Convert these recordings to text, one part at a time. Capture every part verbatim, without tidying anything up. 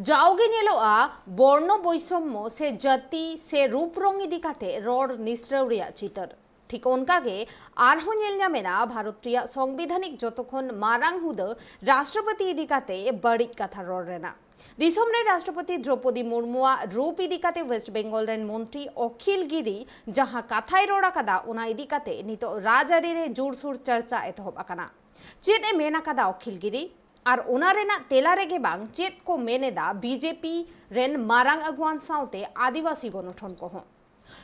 ᱡᱟᱣᱜᱮ ᱧᱮᱞᱚᱜᱼᱟ ᱵᱚᱨᱱᱚ ᱵᱳᱭᱥᱚᱢᱢᱚ ᱥᱮ ᱡᱟᱹᱛᱤ ᱥᱮ ᱨᱩᱯ ᱨᱚᱝ ᱤᱫᱤ ᱠᱟᱛᱮ ᱨᱚᱲ ᱱᱤᱥᱲᱟᱹᱣ ᱨᱮᱭᱟᱜ ᱪᱤᱛᱟᱹᱨ᱾ ᱴᱷᱤᱠ ᱚᱱᱠᱟ ᱜᱮ ᱟᱨᱦᱚᱸ ᱧᱮᱞ ᱧᱟᱢᱮᱱᱟ ᱵᱷᱟᱨᱚᱛ ᱨᱮᱭᱟᱜ ᱥᱚᱝᱵᱤᱫᱷᱟᱱᱤᱠ ᱡᱚᱛᱚ ᱠᱷᱚᱱ ᱢᱟᱨᱟᱝ ᱦᱩᱫᱟᱹ ᱨᱟᱥᱴᱨᱚᱯᱚᱛᱤ ᱤᱫᱤ ᱠᱟᱛᱮ ᱵᱟᱹᱲᱤᱡ ᱠᱟᱛᱷᱟ ᱨᱚᱲ ᱨᱮᱱᱟᱜ᱾ ᱫᱤᱥᱚᱢ ᱨᱮ ᱨᱟᱥᱴᱨᱚᱯᱚᱛᱤ ᱫᱨᱚᱯᱚᱫᱤ ᱢᱩᱨᱢᱩᱣᱟᱜ ᱨᱩᱯ ᱤᱫᱤ ᱠᱟᱛᱮ ᱣᱮᱥᱴ ᱵᱮᱝᱜᱚᱞ ᱨᱮᱱ ᱢᱚᱱᱛᱨᱤ ᱚᱠᱷᱤᱞ ᱜᱤᱨᱤ ᱡᱟᱦᱟᱸ ᱠᱟᱛᱷᱟᱭ ᱨᱚᱲ ᱟᱠᱟᱫᱟ, ᱚᱱᱟ ᱤᱫᱤ ᱠᱟᱛᱮ ᱱᱤᱛᱚᱜ ᱨᱟᱡᱽᱟᱹᱨᱤ ᱨᱮ ᱡᱳᱨᱥᱳᱨ ᱪᱟᱨᱪᱟ ᱮᱛᱚᱦᱚᱵ ᱟᱠᱟᱱᱟ᱾ ᱪᱮᱫ ᱮ ᱢᱮᱱ ᱟᱠᱟᱫᱟ ᱚᱠᱷᱤᱞ ᱜᱤᱨᱤ? ᱟᱨ ᱚᱱᱟ ᱨᱮᱱᱟᱜ ᱛᱮᱞᱟ ᱨᱮᱜᱮ ᱵᱟᱝ ᱪᱮᱫ ᱠᱚ ᱢᱮᱱ ᱮᱫᱟ ᱵᱤᱡᱮᱯᱤ ᱨᱮᱱ ᱢᱟᱨᱟᱝ ᱟᱹᱜᱩᱣᱟᱱ ᱥᱟᱶᱛᱮ ᱟᱹᱫᱤᱵᱟᱹᱥᱤ ᱜᱚᱱᱚᱴᱷᱚᱱ ᱠᱚᱦᱚᱸ?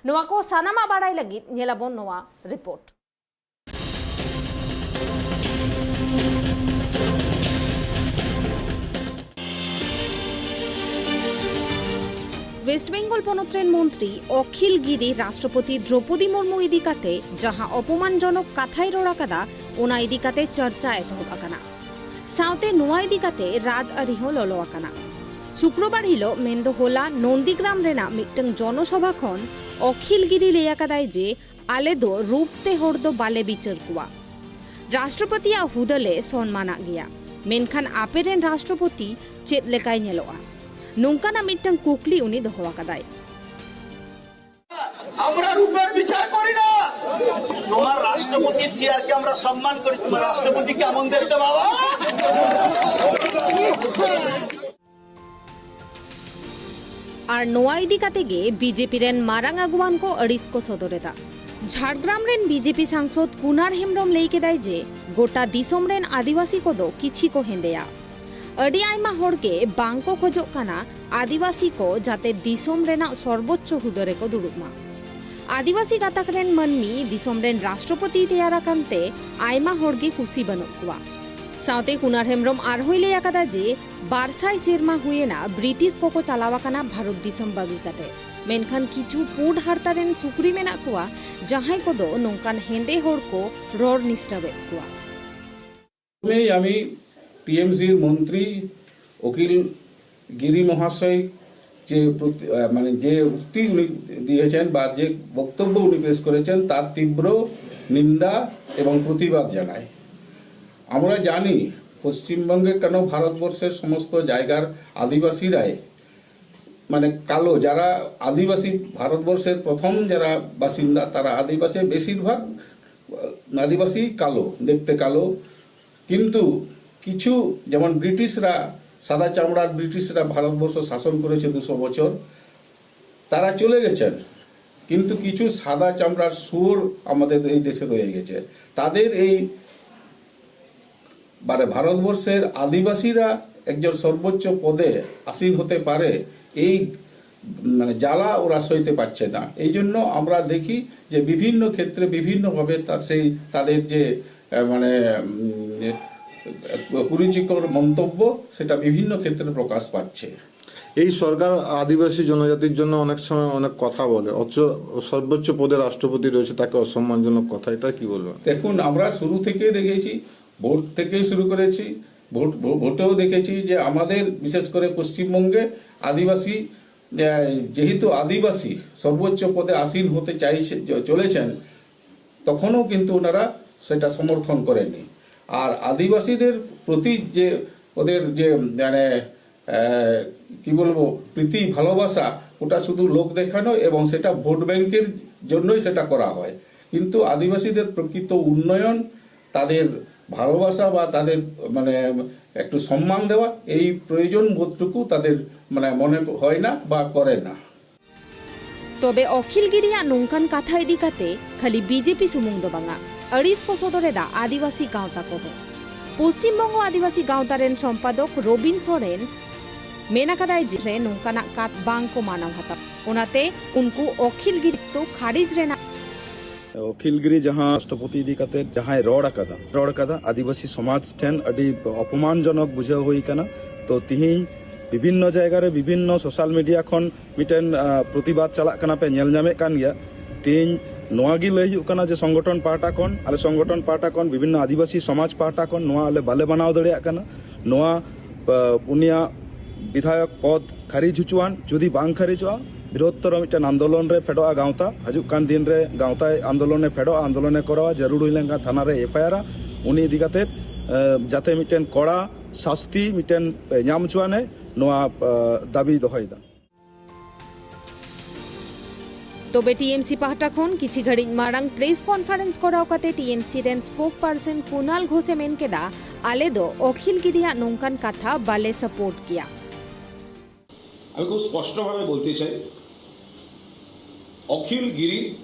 ᱱᱚᱣᱟ ᱠᱚ ᱥᱟᱱᱟᱢᱟᱜ ᱵᱟᱲᱟᱭ ᱞᱟᱹᱜᱤᱫ ᱧᱮᱞᱟᱵᱚᱱ ᱱᱚᱣᱟ ᱨᱤᱯᱳᱨᱴ᱾ ᱣᱮᱥᱴ ᱵᱮᱝᱜᱚᱞ ᱯᱚᱱᱚᱛ ᱨᱮᱱ ᱢᱚᱱᱛᱨᱤ ᱚᱠᱷᱤᱞ ᱜᱤᱨᱤ ᱨᱟᱥᱴᱨᱚᱯᱚᱛᱤ ᱫᱨᱚᱯᱚᱫᱤ ᱢᱩᱨᱢᱩ ᱤᱫᱤ ᱠᱟᱛᱮ ᱡᱟᱦᱟᱸ ᱚᱯᱚᱢᱟᱱᱡᱚᱱᱚᱠ ᱠᱟᱛᱷᱟᱭ ᱨᱚᱲ ᱟᱠᱟᱫᱟ, ᱚᱱᱟ ᱤᱫᱤ ᱠᱟᱛᱮ ᱪᱟᱨᱪᱟ ᱮᱛᱚᱦᱚᱵ ᱟᱠᱟᱱᱟ᱾ ᱥᱟᱶᱛᱮ ᱱᱚᱣᱟ ᱤᱫᱤ ᱠᱟᱛᱮ ᱨᱟᱡᱽᱟᱹᱨᱤ ᱦᱚᱸ ᱞᱚᱞᱚ ᱟᱠᱟᱱᱟ᱾ ᱥᱩᱠᱨᱚᱵᱟᱨ ᱦᱤᱞᱚᱜ, ᱢᱮᱱᱫᱚ ᱦᱚᱞᱟ, ᱱᱚᱱᱫᱤᱜᱨᱟᱢ ᱨᱮᱱᱟᱜ ᱢᱤᱫᱴᱟᱝ ᱡᱚᱱᱚᱥᱚᱵᱷᱟ ᱠᱷᱚᱱ ᱚᱠᱷᱤᱞ ᱜᱤᱨᱤ ᱞᱟᱹᱭ ᱟᱠᱟᱫᱟᱭ ᱡᱮ, ᱟᱞᱮ ᱫᱚ ᱨᱩᱯ ᱛᱮ ᱦᱚᱲ ᱫᱚ ᱵᱟᱞᱮ ᱵᱤᱪᱟᱹᱨ ᱠᱚᱣᱟ᱾ ᱨᱟᱥᱴᱨᱚᱯᱚᱛᱤᱭᱟᱜ ᱦᱩᱫᱟᱹ ᱞᱮ ᱥᱚᱱᱢᱟᱱᱟᱜ ᱜᱮᱭᱟ, ᱢᱮᱱᱠᱷᱟᱱ ᱟᱯᱮ ᱨᱮᱱ ᱨᱟᱥᱴᱨᱚᱯᱚᱛᱤ ᱪᱮᱫ ᱞᱮᱠᱟᱭ ᱧᱮᱞᱚᱜᱼᱟ? ᱱᱚᱝᱠᱟᱱᱟᱜ ᱢᱤᱫᱴᱟᱝ ᱠᱩᱠᱞᱤ ᱩᱱᱤ ᱫᱚᱦᱚ ᱟᱠᱟᱫᱟᱭ᱾ আমরা রূপের বিচার করি না। তোমার রাষ্ট্রপতির চেয়ারকে আমরা সম্মান করি, তোমার রাষ্ট্রপতি কেমন দেখতে বাবা? ᱟᱨ ᱱᱚᱣᱟ ᱤᱫᱤ ᱠᱟᱛᱮ ᱜᱮ ᱵᱤᱡᱮᱯᱤ ᱨᱮᱱ ᱢᱟᱨᱟᱝ ᱟᱹᱜᱩᱣᱟᱱ ᱠᱚ ᱟᱹᱲᱤᱥ ᱠᱚ ᱥᱚᱫᱚᱨ ᱮᱫᱟ᱾ ᱡᱷᱟᱲᱜᱨᱟᱢ ᱨᱮᱱ ᱵᱤᱡᱮᱯᱤ ᱥᱟᱝᱥᱚᱫ ᱠᱩᱱᱟᱨ ᱦᱮᱢᱵᱨᱚᱢ ᱞᱟᱹᱭ ᱠᱮᱫᱟᱭ ᱡᱮ, ᱜᱚᱴᱟ ᱫᱤᱥᱚᱢ ᱨᱮᱱ ᱟᱹᱫᱤᱵᱟᱹᱥᱤ ᱠᱚᱫᱚ ᱠᱤᱪᱷᱤ ᱠᱚ ᱦᱮᱸᱫᱮᱭᱟ᱾ ᱟᱹᱰᱤ ᱟᱭᱢᱟ ᱦᱚᱲ ᱜᱮ ᱵᱟᱝ ᱠᱚ ᱠᱷᱚᱡᱚᱜ ᱠᱟᱱᱟ ᱟᱹᱫᱤᱵᱟᱹᱥᱤ ᱠᱚ ᱡᱟᱛᱮ ᱫᱤᱥᱚᱢ ᱨᱮᱱᱟᱜ ᱥᱚᱨᱵᱚᱪᱪᱚ ᱦᱩᱫᱟᱹ ᱨᱮᱠᱚ ᱫᱩᱲᱩᱵ ᱢᱟ᱾ ᱟᱹᱫᱤᱵᱟᱹᱥᱤ ᱜᱟᱛᱟᱠ ᱨᱮᱱ ᱢᱟᱹᱱᱢᱤ ᱫᱤᱥᱚᱢ ᱨᱮᱱ ᱨᱟᱥᱴᱨᱚᱯᱚᱛᱤᱭ ᱛᱮᱭᱟᱨ ᱟᱠᱟᱱ ᱛᱮ ᱟᱭᱢᱟ ᱦᱚᱲ ᱜᱮ ᱠᱩᱥᱤ ᱵᱟᱹᱱᱩᱜ ᱠᱚᱣᱟ᱾ ᱥᱟᱶᱛᱮ ᱠᱩᱱᱟᱨ ᱦᱮᱢᱵᱨᱚᱢ ᱟᱨᱦᱚᱸᱭ ᱞᱟᱹᱭ ᱟᱠᱟᱫᱟ ᱡᱮ, ᱵᱟᱨ ᱥᱟᱭ ᱥᱮᱨᱢᱟ ᱦᱩᱭᱮᱱᱟ ᱵᱨᱤᱴᱤᱥ ᱠᱚᱠᱚ ᱪᱟᱞᱟᱣ ᱟᱠᱟᱱᱟ ᱵᱷᱟᱨᱚᱛ ᱫᱤᱥᱚᱢ ᱵᱟᱹᱜᱤ ᱠᱟᱛᱮ, ᱢᱮᱱᱠᱷᱟᱱ ᱠᱤᱪᱷᱩ ᱯᱩᱸᱰ ᱦᱟᱨᱛᱟ ᱨᱮᱱ ᱥᱩᱠᱨᱤ ᱢᱮᱱᱟᱜ ᱠᱚᱣᱟ, ᱡᱟᱦᱟᱸᱭ ᱠᱚᱫᱚ ᱱᱚᱝᱠᱟᱱ ᱦᱮᱸᱫᱮ ᱦᱚᱲ ᱠᱚ ᱨᱚᱲ ᱱᱤᱥᱲᱟᱣᱮᱫ ᱠᱚᱣᱟ᱾ প্রথমেই আমি টিএমসির মন্ত্রী অখিল গিরি মহাশয় যে প্রতি- আহ, মানে যে উক্তি উনি দিয়েছেন বা যে বক্তব্য উনি পেশ করেছেন, তার তীব্র নিন্দা এবং প্রতিবাদ জানাই। আমরা জানি পশ্চিমবঙ্গে কেন ভারতবর্ষের সমস্ত জায়গার আদিবাসীরাই, মানে, কালো? যারা আদিবাসী, ভারতবর্ষের প্রথম যারা বাসিন্দা, তারা আদিবাসী, বেশিরভাগ আদিবাসী কালো, দেখতে কালো। কিন্তু কিছু, যেমন ব্রিটিশরা, সাদা চামড়ার ব্রিটিশরা ভারতবর্ষ শাসন করেছে দুশো বছর, তারা চলে গেছেন, কিন্তু কিছু সাদা চামড়ার শুয়োর আমাদের এই দেশে রয়ে গেছে। তাদের এই, মানে, ভারতবর্ষের আদিবাসীরা একজন সর্বোচ্চ পদে আসীন হতে পারে, এই, মানে, জ্বালা ওরা সইতে পারছে না। এই জন্য আমরা দেখি যে বিভিন্ন ক্ষেত্রে বিভিন্নভাবে তার সেই, তাদের যে, আহ, মানে, উম, কুরুচিকর মন্তব্য, সেটা বিভিন্ন ক্ষেত্রে প্রকাশ পাচ্ছে। এই সরকার আদিবাসী জনজাতির জন্য অনেক সময় অনেক কথা বলে, অথচ সর্বোচ্চ পদে রাষ্ট্রপতি রয়েছে, তাকে অসম্মানজনক কথা, এটা কি বলবেন? দেখুন, আমরা শুরু থেকেই দেখেছি, ভোট থেকেই শুরু করেছি, ভোট ভো- ভোটেও দেখেছি যে আমাদের, বিশেষ করে পশ্চিমবঙ্গে আদিবাসী, আহ, যেহেতু আদিবাসী সর্বোচ্চ পদে আসীন হতে চাইছে, চ- চলেছেন, তখনও কিন্তু ওনারা সেটা সমর্থন করেননি। আর আদিবাসীদের প্রতি যে ওদের যে, মানে, আহ, কি বলবো, প্রীতি ভালোবাসা, ওটা শুধু লোক দেখানো এবং সেটা ভোট ব্যাংকের জন্যই সেটা করা হয়। কিন্তু আদিবাসীদের প্রকৃত উন্নয়ন, তাদের ভালোবাসা বা তাদের, মানে, একটু সম্মান দেওয়া, এই প্রয়োজন বোধটুকু তাদের, মানে, মনে হয় না বা করে না। ᱛᱚᱵᱮ ᱚᱠᱷᱤᱞ ᱜᱤᱨᱤᱭᱟᱜ ᱱᱚᱝᱠᱟᱱ ᱠᱟᱛᱷᱟ ᱤᱫᱤ ᱠᱟᱛᱮ ᱠᱷᱟᱹᱞᱤ ᱵᱤᱡᱮᱯᱤ ᱥᱩᱢᱩᱝ ᱫᱚ ᱵᱟᱝᱟ, ᱟᱹᱲᱤᱥ ᱠᱚ ᱥᱚᱫᱚᱨ ᱮᱫᱟ ᱟᱹᱫᱤᱵᱟᱹᱥᱤ ᱜᱟᱶᱛᱟ ᱠᱚᱦᱚᱸ᱾ ᱯᱚᱥᱪᱤᱢ ᱵᱚᱝᱜᱚ ᱟᱹᱫᱤᱵᱟᱹᱥᱤ ᱜᱟᱶᱛᱟ ᱨᱮᱱ ᱥᱚᱢᱯᱟᱫᱚᱠ ᱨᱚᱵᱤᱱ ᱥᱚᱨᱮᱱ ᱢᱮᱱ ᱟᱠᱟᱫᱟᱭ ᱡᱮ ᱨᱮ ᱱᱚᱝᱠᱟᱱᱟᱜ ᱠᱟᱛ ᱵᱟᱝ ᱠᱚ ᱢᱟᱱᱟᱣ ᱦᱟᱛᱟᱣ, ᱚᱱᱟᱛᱮ ᱩᱱᱠᱩ ᱚᱠᱷᱤᱞ ᱜᱤᱨᱤ ᱛᱚ ᱠᱷᱟᱨᱤᱡ ᱨᱮᱱᱟᱜ ᱚᱠᱷᱤᱞ ᱜᱤᱨᱤ ᱡᱟᱦᱟᱸ ᱨᱟᱥᱴᱨᱚᱯᱚᱛᱤ ᱤᱫᱤ ᱠᱟᱛᱮ ᱡᱟᱦᱟᱸᱭ ᱨᱚᱲ ᱟᱠᱟᱫᱟ, ᱨᱚᱲ ᱟᱠᱟᱫᱟ, ᱟᱹᱫᱤᱵᱟᱹᱥᱤ ᱥᱚᱢᱟᱡᱽ ᱴᱷᱮᱱ ᱟᱹᱰᱤ ᱚᱯᱚᱢᱟᱱᱡᱚᱱᱚᱠ ᱵᱩᱡᱷᱟᱹᱣ ᱦᱩᱭ ᱟᱠᱟᱱᱟ᱾ ᱛᱚ, ᱛᱤᱦᱤᱧ ᱵᱤᱵᱷᱤᱱᱱᱚ ᱡᱟᱭᱜᱟ ᱨᱮ ᱵᱤᱵᱷᱤᱱᱱᱚ ᱥᱳᱥᱟᱞ ᱢᱤᱰᱤᱭᱟ ᱠᱷᱚᱱ ᱢᱤᱫᱴᱮᱱ, ᱟ, ᱯᱨᱚᱛᱤᱵᱟᱫ ᱪᱟᱞᱟᱜ ᱠᱟᱱᱟ, ᱯᱮ ᱧᱮᱞ ᱧᱟᱢᱮᱫ ᱠᱟᱱ ᱜᱮᱭᱟ᱾ ᱛᱤᱦᱤᱧ ᱱᱚᱣᱟ ᱜᱮ ᱞᱟᱹᱭ ᱦᱩᱭᱩᱜ ᱠᱟᱱᱟ ᱡᱮ ᱥᱚᱝᱜᱚᱴᱷᱚᱱ ᱯᱟᱦᱴᱟ ᱠᱷᱚᱱ, ᱟᱞᱮ ᱥᱚᱝᱜᱚᱴᱷᱚᱱ ᱯᱟᱦᱴᱟ ᱠᱷᱚᱱ, ᱵᱤᱵᱷᱤᱱᱱᱚ ᱟᱹᱫᱤᱵᱟᱹᱥᱤ ᱥᱚᱢᱟᱡᱽ ᱯᱟᱦᱴᱟ ᱠᱷᱚᱱ ᱱᱚᱣᱟ ᱟᱞᱮ ᱵᱟᱞᱮ ᱢᱟᱱᱟᱣ ᱫᱟᱲᱮᱭᱟᱜ ᱠᱟᱱᱟ᱾ ᱱᱚᱣᱟ, ᱟ, ᱩᱱᱤᱭᱟᱜ ᱵᱤᱫᱷᱟᱭᱚᱠ ᱯᱚᱫᱽ ᱠᱷᱟᱨᱤᱡ ᱦᱚᱪᱚᱣᱟᱱ᱾ ᱡᱩᱫᱤ ᱵᱟᱝ ᱠᱷᱟᱨᱤᱡᱚᱜᱼᱟ, ᱵᱨᱤᱦᱚᱛᱛᱚᱨ ᱢᱤᱫᱴᱮᱱ ᱟᱱᱫᱳᱞᱚᱱ ᱨᱮ ᱯᱷᱮᱰᱚᱜᱼᱟ ᱜᱟᱶᱛᱟ᱾ ᱦᱤᱡᱩᱜ ᱠᱟᱱ ᱫᱤᱱ ᱨᱮ ᱜᱟᱶᱛᱟᱭ ᱟᱱᱫᱳᱞᱚᱱ ᱮ ᱯᱷᱮᱰᱚᱜᱼᱟ, ᱟᱱᱫᱳᱞᱚᱱ ᱮ ᱠᱚᱨᱟᱣᱟ, ᱡᱟᱹᱨᱩᱲ ᱦᱩᱭ ᱞᱮᱱᱠᱷᱟᱱ ᱛᱷᱟᱱᱟ ᱨᱮ ᱮᱯᱷ ᱟᱭ ᱟᱨᱟ᱾ ᱩᱱᱤ ᱤᱫᱤ ᱠᱟᱛᱮ ᱡᱟᱛᱮ ᱢᱤᱫᱴᱮᱱ ᱠᱚᱲᱟ ᱥᱟᱥᱛᱤ ᱢᱤᱫᱴᱮᱱ ᱧᱟᱢ ᱦᱚᱪᱚᱣᱟᱱᱮ, ᱱᱚᱣᱟ ᱫᱟᱹᱵᱤ ᱫᱚᱦᱚᱭᱮᱫᱟ᱾ ᱛᱚᱵᱮ ᱴᱤᱮᱢᱥᱤ ᱯᱟᱦᱴᱟ ᱠᱷᱚᱱ ᱠᱤᱪᱷᱤ ᱜᱷᱟᱹᱲᱤᱡ ᱢᱟᱲᱟᱝ ᱯᱨᱮᱥ ᱠᱚᱱᱯᱷᱟᱨᱮᱱᱥ ᱠᱚᱨᱟᱣ ᱠᱟᱛᱮ ᱴᱤᱮᱢᱥᱤ ᱨᱮᱱ ᱥᱯᱳᱠ ᱯᱟᱨᱥᱚᱱ ᱠᱩᱱᱟᱞ ᱜᱷᱳᱥᱮ ᱢᱮᱱ ᱠᱮᱫᱟ, ᱟᱞᱮ ᱫᱚ ᱚᱠᱷᱤᱞ ᱜᱤᱨᱤᱭᱟᱜ ᱱᱚᱝᱠᱟᱱ ᱠᱟᱛᱷᱟ ᱵᱟᱞᱮ ᱥᱟᱯᱳᱨᱴ ᱜᱮᱭᱟ᱾ আমি খুব স্পষ্টভাবে বলতে চাই, অখিল গিরি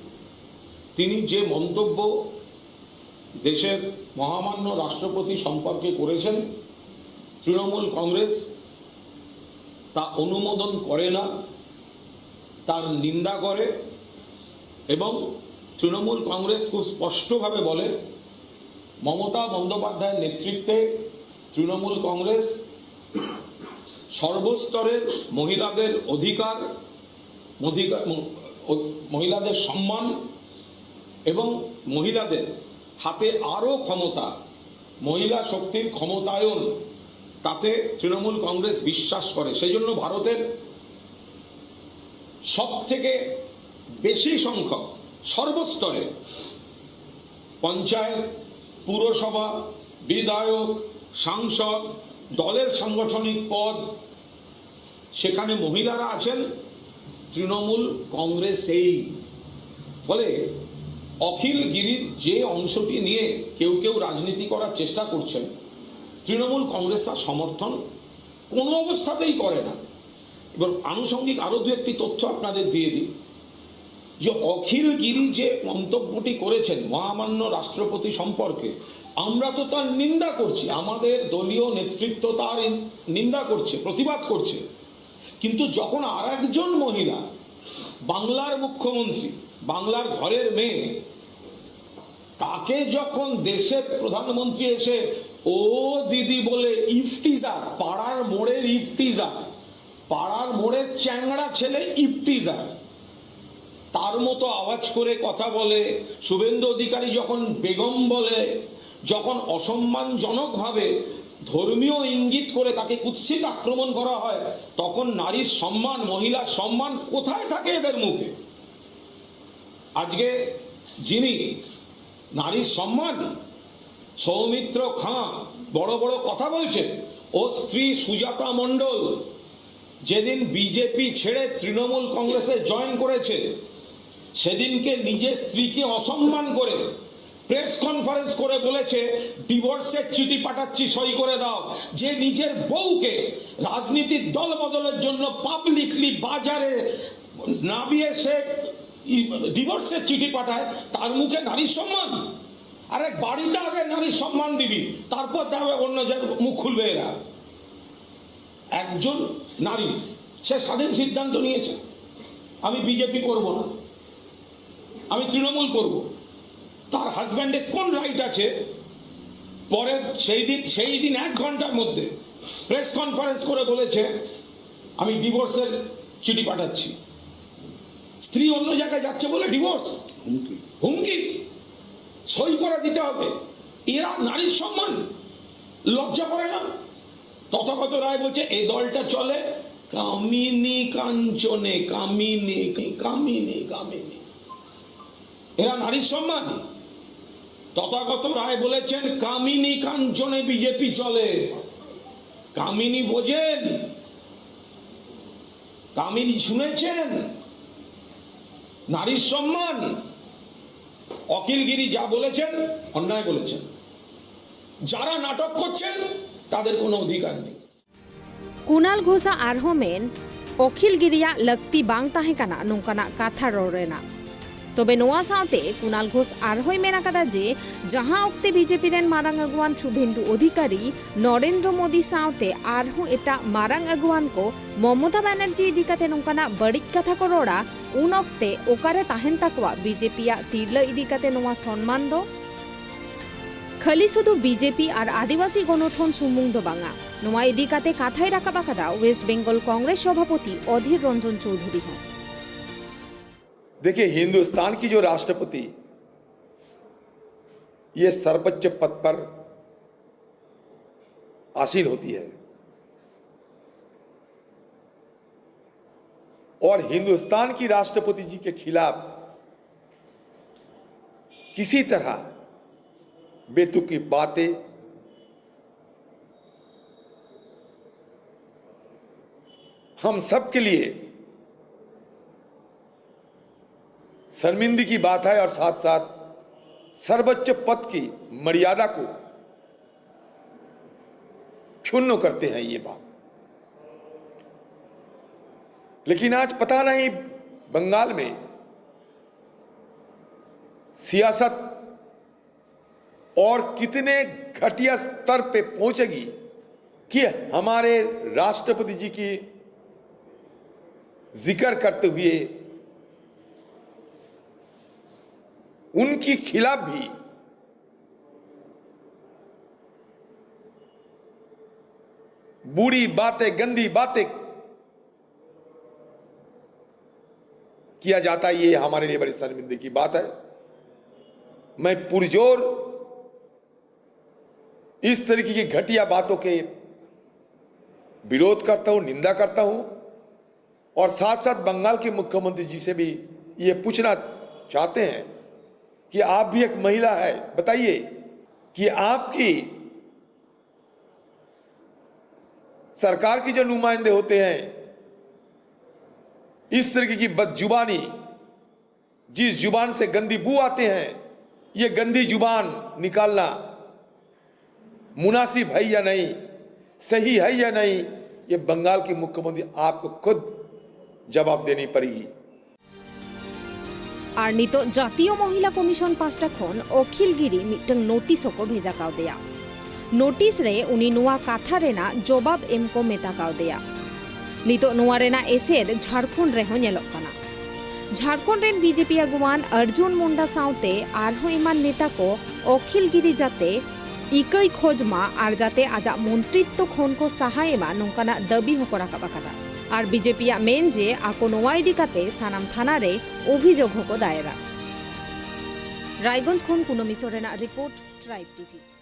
তিনি যে মন্তব্য দেশের মহামান্য রাষ্ট্রপতি সম্পর্কে করেছেন, তৃণমূল কংগ্রেস তা অনুমোদন করে না, তার নিন্দা করে। এবং তৃণমূল কংগ্রেস খুব স্পষ্টভাবে বলে, মমতা বন্দ্যোপাধ্যায়ের নেতৃত্বে তৃণমূল কংগ্রেস সর্বস্তরের মহিলাদের অধিকার, অধিকার, ম-, ও-, মহিলাদের সম্মান এবং মহিলাদের হাতে আরও ক্ষমতা, মহিলা শক্তির ক্ষমতায়ন, তাতে তৃণমূল কংগ্রেস বিশ্বাস করে। সেই জন্য ভারতের সব থেকে বেশি সংখ্যক সর্বস্তরে পঞ্চায়েত, পুরসভা, বিধায়ক, সাংসদ, দলের সাংগঠনিক পদ, সেখানে মহিলারা আছেন তৃণমূল কংগ্রেসেই। ফলে অখিল গিরির যে অংশটি নিয়ে কেউ কেউ রাজনীতি করার চেষ্টা করছেন, তৃণমূল কংগ্রেস তার সমর্থন কোনো অবস্থাতেই করে না। এবং আনুষঙ্গিক আরও দু একটি তথ্য আপনাদের দিয়ে দিই যে অখিল গিরি যে মন্তব্যটি করেছেন মহামান্য রাষ্ট্রপতি সম্পর্কে, আমরা তো তার নিন্দা করছি, আমাদের দলীয় নেতৃত্ব তার ইন-, নিন্দা করছে, প্রতিবাদ করছে। কিন্তু যখন আর একজন মহিলা, বাংলার মুখ্যমন্ত্রী, বাংলার ঘরের মেয়ে, তাকে যখন দেশের প্রধানমন্ত্রী এসে "ও দিদি" বলে, ইফটিজার, পাড়ার মোড়ের ইফটিজার, পাড়ার মোড়ের চ্যাংড়া ছেলে ইফটিজার, তার মতো আওয়াজ করে কথা বলে, শুভেন্দু অধিকারী যখন বেগম বলে, যখন অসম্মানজনকভাবে ধর্মীয় ইঙ্গিত করে তাকে কুৎসিত আক্রমণ করা হয়, তখন নারীর সম্মান, মহিলার সম্মান কোথায় থাকে এদের মুখে? আজকে যিনি নারীর সম্মান, সৌমিত্র খাঁ বড় বড় কথা বলছে। ও স্ত্রী সুজাতা মণ্ডল যেদিন বিজেপি ছেড়ে তৃণমূল কংগ্রেসে জয়েন করেছে, সেদিনকে নিজের স্ত্রীকে অসম্মান করে প্রেস কনফারেন্স করে বলেছে, "ডিভোর্সের চিঠি পাঠাচ্ছি, সই করে দাও।" যে নিজের বউকে রাজনীতির দল বদলের জন্য পাবলিকলি বাজারে নামিয়ে সে ই-, ডিভোর্সের চিঠি পাঠায়, তার মুখে নারীর সম্মান? আরে, বাড়িতে আগে নারীর সম্মান দিবি, তারপর তবে অন্য জায়গায় মুখ খুলবে এরা। একজন নারী, সে স্বাধীন সিদ্ধান্ত নিয়েছে, "আমি বিজেপি করব না, আমি তৃণমূল করব।" তার হাজব্যান্ডের কোন রাইট আছে? পরে সেই দিন, সেই দিন এক ঘন্টার মধ্যে প্রেস কনফারেন্স করে বলেছে, "আমি ডিভোর্সের চিঠি পাঠাচ্ছি।" স্ত্রী অন্য জায়গায় যাচ্ছে বলে ডিভোর্স? হুমকি। হুমকি। সই করে দিতে হবে। এরা নারীর সম্মান, লজ্জা করে না? তথাগত রায় বলছে, "এ দলটা চলে কামিনী কাঞ্চনে, কামিনী, কামিনী, কামিনী।" এরা নারীর সম্মান। তথাগত রায় বলেছেন, "কামিনী কাঞ্চনে বিজেপি চলে।" কামিনী বোঝেন, কামিনী শুনেছেন? নারীর সম্মান। অখিল গিরি যা বলেছেন, অন্যায় বলেছেন। যারা নাটক করছেন, তাদের কোনো অধিকার নেই। ᱠᱩᱱᱟᱞ ᱜᱷᱳᱥᱟᱜ ᱟᱨᱦᱚᱸ ᱢᱮᱱ, ᱚᱠᱷᱤᱞ ᱜᱤᱨᱤᱭᱟᱜ ᱞᱟᱹᱠᱛᱤ ᱵᱟᱝ ᱛᱟᱦᱮᱸ ᱠᱟᱱᱟ ᱱᱚᱝᱠᱟᱱᱟᱜ ᱠᱟᱛᱷᱟ ᱨᱚᱲ ᱨᱮᱱᱟᱜ᱾ ᱛᱚᱵᱮ ᱱᱚᱣᱟ ᱥᱟᱶᱛᱮ ᱠᱩᱱᱟᱞ ᱜᱷᱳᱥ ᱟᱨᱦᱚᱸᱭ ᱢᱮᱱ ᱟᱠᱟᱫᱟ ᱡᱮ, ᱡᱟᱦᱟᱸ ᱚᱠᱛᱮ ᱵᱤᱡᱮᱯᱤ ᱨᱮᱱ ᱢᱟᱨᱟᱝ ᱟᱹᱜᱩᱣᱟᱱ ᱥᱩᱵᱷᱮᱱᱫᱩ ᱚᱫᱷᱤᱠᱟᱨᱤ ᱱᱚᱨᱮᱱᱫᱨᱚ ᱢᱳᱫᱤ ᱥᱟᱶᱛᱮ ᱟᱨᱦᱚᱸ ᱮᱴᱟᱜ ᱢᱟᱨᱟᱝ ᱟᱹᱜᱩᱣᱟᱱ ᱠᱚ ᱢᱚᱢᱚᱛᱟ ᱵᱟᱱᱟᱨᱡᱤ ᱤᱫᱤ ᱠᱟᱛᱮ ᱱᱚᱝᱠᱟᱱᱟᱜ ᱵᱟᱹᱲᱤᱡ ᱠᱟᱛᱷᱟ ᱠᱚ ᱨᱚᱲᱟ, ᱩᱱ ᱚᱠᱛᱮ ᱚᱠᱟᱨᱮ ᱛᱟᱦᱮᱱ ᱛᱟᱠᱚᱣᱟ ᱵᱤᱡᱮᱯᱤᱭᱟᱜ ᱛᱤᱨᱞᱟᱹ ᱤᱫᱤ ᱠᱟᱛᱮ ᱱᱚᱣᱟ ᱥᱚᱱᱢᱟᱱ ᱫᱚ? ᱠᱷᱟᱹᱞᱤ ᱥᱩᱫᱷᱩ ᱵᱤᱡᱮᱯᱤ ᱟᱨ ᱟᱹᱫᱤᱵᱟᱹᱥᱤ ᱜᱚᱱᱚᱴᱷᱚᱱ ᱥᱩᱢᱩᱝ ᱫᱚ ᱵᱟᱝᱟ, ᱱᱚᱣᱟ ᱤᱫᱤ ᱠᱟᱛᱮ ᱠᱟᱛᱷᱟᱭ ᱨᱟᱠᱟᱵ ᱟᱠᱟᱫᱟ ᱳᱭᱮᱥᱴ ᱵᱮᱝᱜᱚᱞ ᱠᱚᱝᱜᱨᱮᱥ ᱥᱚᱵᱷᱟᱯᱚᱛᱤ ᱚᱫᱷᱤᱨ ᱨᱚᱧᱡᱚᱱ ᱪᱳᱣᱫᱷᱩᱨᱤ ᱦᱚᱸ᱾ देखिए, हिंदुस्तान की जो राष्ट्रपति ये सर्वोच्च पद पर आसीन होती है और हिंदुस्तान की राष्ट्रपति जी के खिलाफ किसी तरह बेतुकी बातें हम सबके लिए शर्मिंदगी की बात है और साथ साथ सर्वोच्च पद की मर्यादा को क्षुण्ण करते हैं ये बात। लेकिन आज पता नहीं बंगाल में सियासत और कितने घटिया स्तर पे पहुंचेगी कि हमारे राष्ट्रपति जी की जिक्र करते हुए उनकी खिलाफ भी बुरी बातें, गंदी बातें किया जाता है, ये हमारे लिए बड़ी शर्मिंदगी की बात है। मैं पुरजोर इस तरीके की घटिया बातों के विरोध करता हूं, निंदा करता हूं और साथ साथ बंगाल के मुख्यमंत्री जी से भी ये पूछना चाहते हैं कि आप भी एक महिला है, बताइए कि आपकी सरकार के जो नुमाइंदे होते हैं, इस तरीके की बदजुबानी, जिस जुबान से गंदी बू आते हैं, ये गंदी जुबान निकालना मुनासिब है या नहीं, सही है या नहीं, ये बंगाल की मुख्यमंत्री आपको खुद जवाब देनी पड़ेगी। ᱟᱨ ᱱᱤᱛᱚᱜ ᱡᱟᱹᱛᱤᱭᱚ ᱢᱚᱦᱤᱞᱟ ᱠᱚᱢᱤᱥᱚᱱ ᱯᱟᱥᱴᱟ ᱠᱷᱚᱱ ᱚᱠᱷᱤᱞ ᱜᱤᱨᱤ ᱢᱤᱫᱴᱟᱝ ᱱᱳᱴᱤᱥ ᱦᱚᱸᱠᱚ ᱵᱷᱮᱡᱟ ᱠᱟᱣᱫᱮᱭᱟ᱾ ᱱᱳᱴᱤᱥ ᱨᱮ ᱩᱱᱤ ᱱᱚᱣᱟ ᱠᱟᱛᱷᱟ ᱨᱮᱱᱟᱜ ᱡᱚᱵᱟᱵ ᱮᱢ ᱠᱚ ᱢᱮᱛᱟ ᱠᱟᱣᱫᱮᱭᱟ᱾ ᱱᱤᱛᱚᱜ ᱱᱚᱣᱟ ᱨᱮᱱᱟᱜ ᱮᱥᱮᱨ ᱡᱷᱟᱲᱠᱷᱚᱸᱰ ᱨᱮᱦᱚᱸ ᱧᱮᱞᱚᱜ ᱠᱟᱱᱟ᱾ ᱡᱷᱟᱲᱠᱷᱚᱸᱰ ᱨᱮᱱ ᱵᱤᱡᱮᱯᱤ ᱟᱹᱜᱩᱣᱟᱱ ᱚᱨᱡᱩᱱ ᱢᱩᱱᱰᱟ ᱥᱟᱶᱛᱮ ᱟᱨᱦᱚᱸ ᱮᱢᱟᱱ ᱱᱮᱛᱟ ᱠᱚ ᱚᱠᱷᱤᱞ ᱜᱤᱨᱤ ᱡᱟᱛᱮ ᱤᱠᱟᱹᱭ ᱠᱷᱚᱡᱽ ᱢᱟ ᱟᱨ ᱡᱟᱛᱮ ᱟᱡᱟᱜ ᱢᱚᱱᱛᱨᱤᱛᱛᱚ ᱠᱷᱚᱱ ᱠᱚ ᱥᱟᱦᱟ ᱮᱢᱟ, ᱱᱚᱝᱠᱟᱱᱟᱜ ᱫᱟᱹᱵᱤ ᱦᱚᱸᱠᱚ ᱨᱟᱠᱟᱵ ᱟᱠᱟᱫᱟ᱾ ᱟᱨ ᱵᱤᱡᱮᱯᱤᱭᱟᱜ ᱢᱮᱱ ᱡᱮ ᱟᱠᱚ ᱱᱚᱣᱟ ᱤᱫᱤ ᱠᱟᱛᱮ ᱥᱟᱱᱟᱢ ᱛᱷᱟᱱᱟ ᱨᱮ ᱚᱵᱷᱤᱡᱳᱜᱽ ᱦᱚᱸᱠᱚ ᱫᱟᱭᱮᱨᱟ᱾ ᱨᱟᱭᱜᱚᱸᱡᱽ ᱠᱷᱚᱱ ᱠᱩᱱᱟᱹᱢᱤ ᱥᱚᱨᱮᱱᱟᱜ ᱨᱤᱯᱳᱨᱴ, ᱴᱨᱟᱭᱤᱵᱽ ᱴᱤᱵᱷᱤ᱾